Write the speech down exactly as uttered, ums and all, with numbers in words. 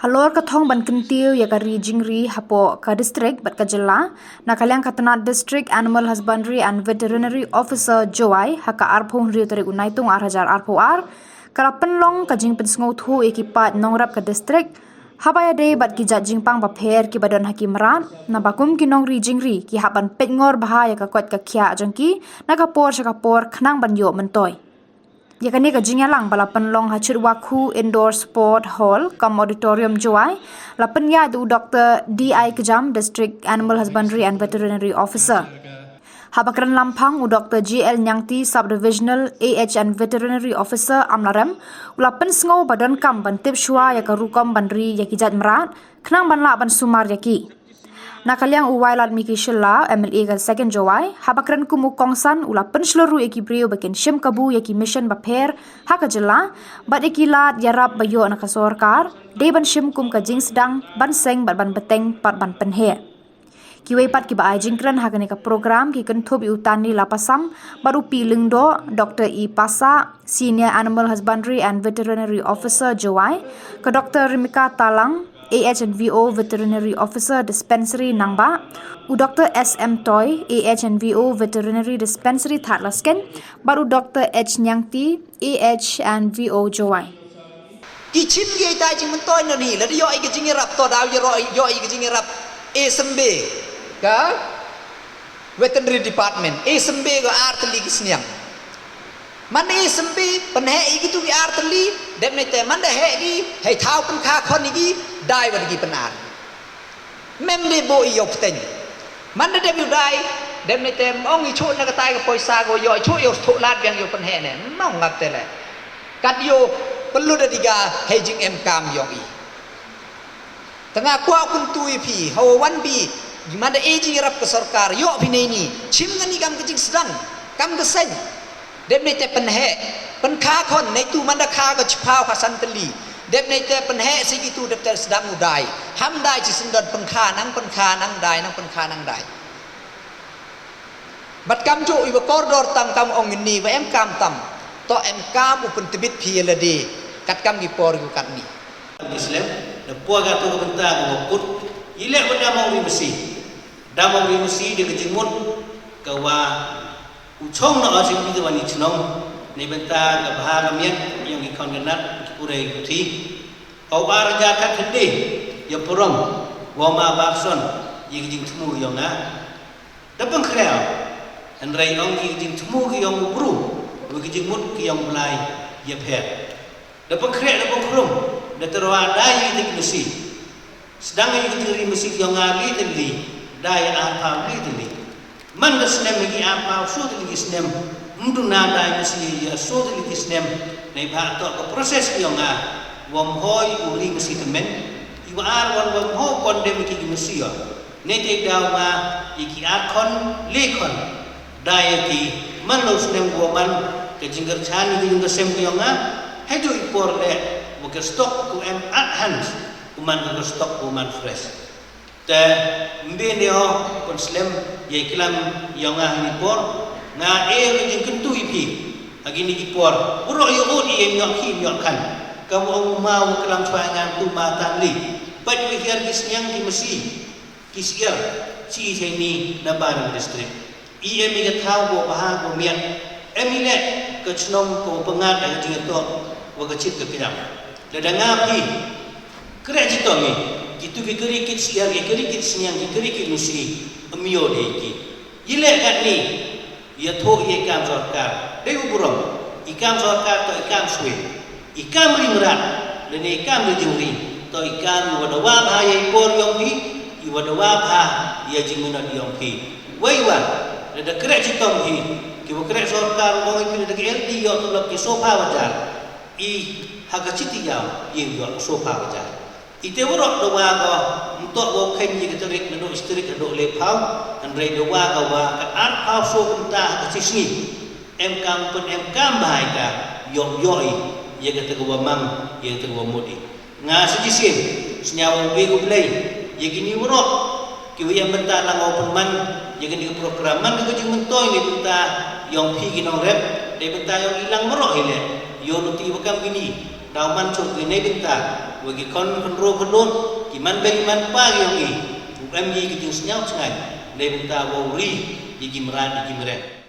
Halor ka thong ban kyntiew ïa ka ri jingri hapoh ka district bad ka jylla, na ka liang ka tnad District Animal Husbandry and Veterinary Officer Jowai, ha ka arphew hynriew tarik u Naitung ar hajar arphew ar, ka la pynlong ka jingpynsngewthuh ïa ki paid nongrep ka district, haba ïadei bad ki jait jingpang bapher kiba don ha ki mrad, naba kum ki nongri jingri ki hap ban peit ngor bha ïa ka koit ka khiah jong ki, na ka por sha ka por khnang ban ïoh myntoi. Ïa kane ka jingïalang ba la pynlong ha Chutwakhu Indoor Sport Hall, kum auditorium Jowai, la pynïaid da u Doktor D I Kjam, District Animal Husbandry and Veterinary Officer. Haba kren lamphang u Doktor G L Nyangti, Subdivisional A H and Veterinary Officer Amlarem, u la pynsngew ba donkam ban tip shuwa ïa ka rukom ban ri ïa ki jait mrad, khnang ban lah ban sumar ïa ki. Na ka liang u Wailadmiki Shylla, M L A ka second Jowai, haba kren kum u kongsan u la pynshlur ruh ïa ki briew ba kin shim kabu ïa ki mission bapher ha ka jylla, bad ïa ki lad ïarap ba ïoh na ka sorkar, dei ban shim kum ka jingsdang ban seng bad ban bteng bad ban pynheh. Kiwei pat kiba ai jingkren ha kane ka program ki kynthup ïa u Tanlila Passam, bad u P Lyngdoh, Doktor E Passah, Senior Animal Husbandry and Veterinary Officer Jowai, ka Doktor Rimika Talang, A H and V O Veterinary Officer Dispensary Nangbah, u Doktor S M Toi, A H and V O Veterinary Dispensary Thadlaskein, bad u Doktor H Nyangti, A H and V O Jowai. Ki chim ki ïa ita jingmyntoi na ni, lada ïoh ïa ka jingïarap, to daw ïoh ïa ka jingïarap, e symbe ka Veterinary Department, e symbe ka ar tylli ki sniang. Man da e symbe, pynheh ïa kitu ki ar tylli, dep ne te man da heh ki, hei thaw pynkha khon ïa ki, dai wat ki pyn-ar. Mem de buh ïa u pteng. Man da dep ïa u dai, dep ne te ong ïa chuh na katai ka poisa ko ïoh ïa chuh ïa u thuh lad biang ïa u pynheh ne. Mong ngap te le. Kat ïa u pynlut da diga hei jingem kam ïong i. Tang nga kwah kyntu ïa phi, ha u wan bi, man da e jingïarap ka sorkar, ïoh phi nei ni, chim ngani kam ka jingsdang, kam ka seng. Dep ne te pynheh, pynkha khon, ne tu man da kha ka chiphaw ka san tylli. Dep ne te pynheh si kitu dep te sdang u dai. Ham dai chi syndon pynkha nang pynkha nang dai nang pynkha nang dai. Bad kam ju iwa kordor tam kam ong ni wa em kam tam. To em kam u pyntbit phi lade. Kat kam ki por yu kat ni. Islam, da por ka tu ka bynta ka wa kut. Ile wa da mong ri masi. Da mong ri masi de ka jingmut ka wa u chong na o jingmut wa ni chnong. Ni bynta ka bha ka miat yong ki khon ka nat ki pure ki puthi. Au ar ja kat hynde ya purong wa ma bakson ya ki jingthmu yong nga. Da pengkhriaw hynrei ong ki jingthmu ki yong u bru wa ki jingmut ki yong Blai ya pher. Da pengkhriaw da pengkhrum da terwa da yi dik mesi. Sdang yi dik ri mesi ki yong nga li dik li da ya arphaw li dik li. Man ka snem yi arphaw so dik li snem mdu na da yi mesi ya so dik li snem. Nei ba to ka proses ki yong nga wam hoi u ri mesi temen. Iwa ar wan wam hoi kondem ki mesi ya. Nei te daw ma yi ki ar khon le khon. Dai ki man lo snem ko man ke jingker chan ni jingker sem ko yong nga. Hai tu i por le mo ke stok ko em at han ko man ke stok ko man fresh. Te mbe ne o kon slem ye klam yong nga ni por nga e ke jingkentu i pi. Agi ni ki por uro i ut i em yok ki em yok kan. Kamu ong ma u klam chwa ngan tu ma tan li. Pat wi hiar ki snyang ki mesi. Ki siar chi cheni na Baram district. I em i ka thaw bo baha bo miat. Em i le ka chnong ko pengat ka jingtok wa ka chit ka kiam. Lada nga pi kre jitong i kitu ki kri kit siar ki kri kit sniang ki kri kit nusi. Em yo de ki i le kat ni. Ïathuh ïa i kam sorkar dei u burom. I kam sorkar to i kam swe. I kam ri mrad lane i kam ri jingri to i kam i wa dawa bha ïa i por yong phi. I wa dawa bha ïa jingmynot yong phi. Wei wa lada kreh chitom phi ki wa kreh sorkar u ong i phi lada ki L D ïoh tulop ki sofa wajar. I ha ka chiti ïaw ïa ïoh sofa wajar. Ite warok da wa ko mtok wa khen yi ka tarik na dok istrik na dok le phaw. Hynrei da wa ko wa ka ar phaw so kumta ha ka sisni. Em kam pun em kam bahai ka yok yoi ya ka taga wa mang ya ka taga wa mudi. Nga sijisien snyaw wa wi ku blei ya kini warok ki wa yang benta lang wa pun man ya kini ka program man ka jing mentoi ni benta yong phi ki nong rep dei benta yong ilang warok ile yo luti wa kam kini daw man chok kini benta. Wa ki khon khynroo khynroo, ki man bei ki man pa ki ong i, u em ki ki jingsngew sngew, ne bynta wow ri, ki ki mrad ki ki mrad.